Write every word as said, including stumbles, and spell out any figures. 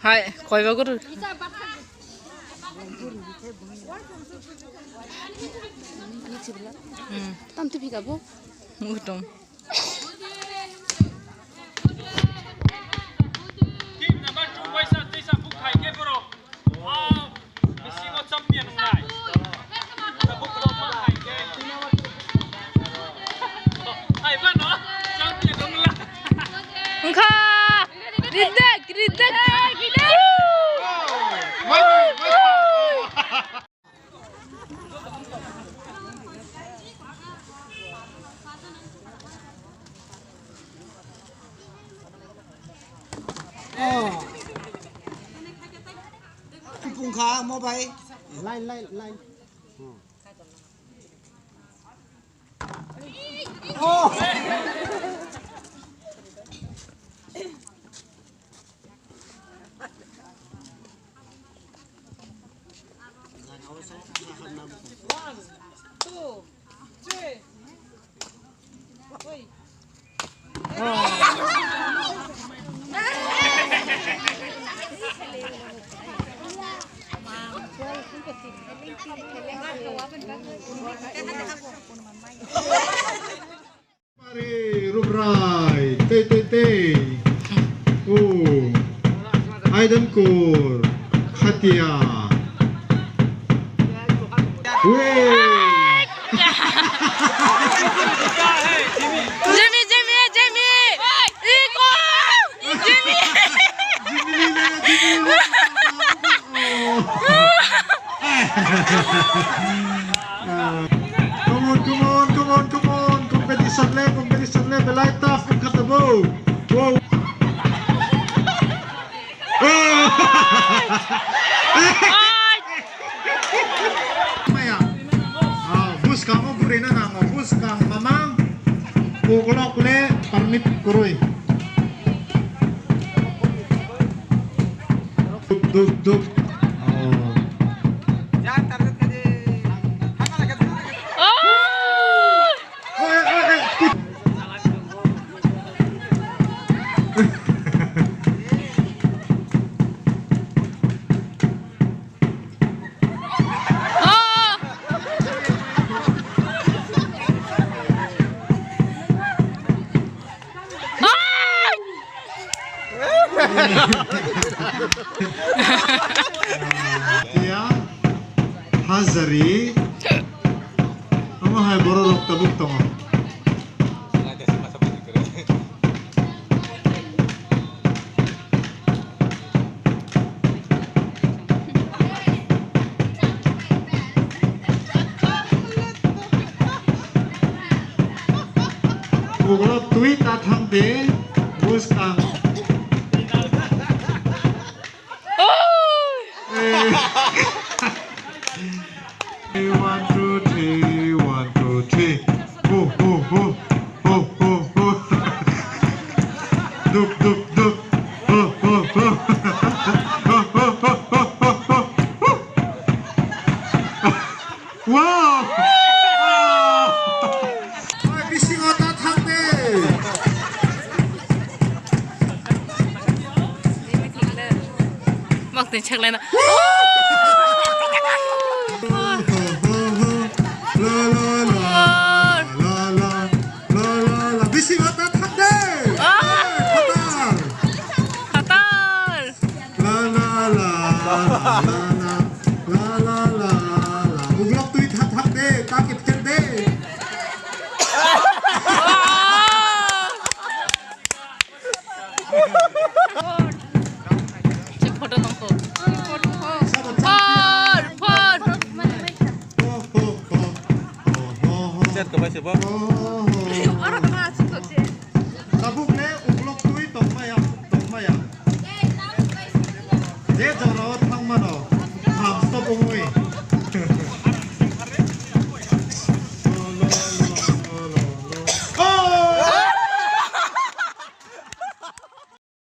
Hai, koi ba guru. Hmm. Tam tu phika bo. Gutom. Team number two bai sa, tei sa buk khai khe borok. Wow, bisingo champion wngnai. Tabuk borok ma khai khe. Hai ba no, champion wngla. Wngkha. Ridek, ridek. Oh. Pungkha mo bai. Line, line, line. Oh. One, two, three. Oi. Mari, Rubrai, tei, tei, tei. O, Aidankur, Khatia. Wei. Jimmy, Jimmy, Jimmy. Iko. Jimmy. Jimmy, Jimmy. Come on, come on, come on, come on. Competition le, competition le, belai tough wngkha tabuk. Wow. Maya. Ah, bwskango bwrwino nango, bwskang mamang. Ukolok le permit kwrwi. Duk, duk, duk. Oh. Oi, oi, oi. Ya, Hazari. Omo hai borok rok tabuk tongo. Ugrok twi ta thang de, bwskang. Eh. One, two, three, one, two, three. Ho, ho, ho. Ho, ho, ho. Duk, duk, duk. Ho, ho, ho. Ho, ho, ho. Wow! Wow! Oi, bisingo ta thang de. Mok twi chaklaina. La, la, la. La, la, la, la, la. Bisingo ta thang de. Ah! Oi, phatar. Phatar. La, la, la, la, la, la, la, la, la. Ugrok twi thak thak de, ta kit kit de. Photo tongkho. Phar, phar. Chat ko bai se bo.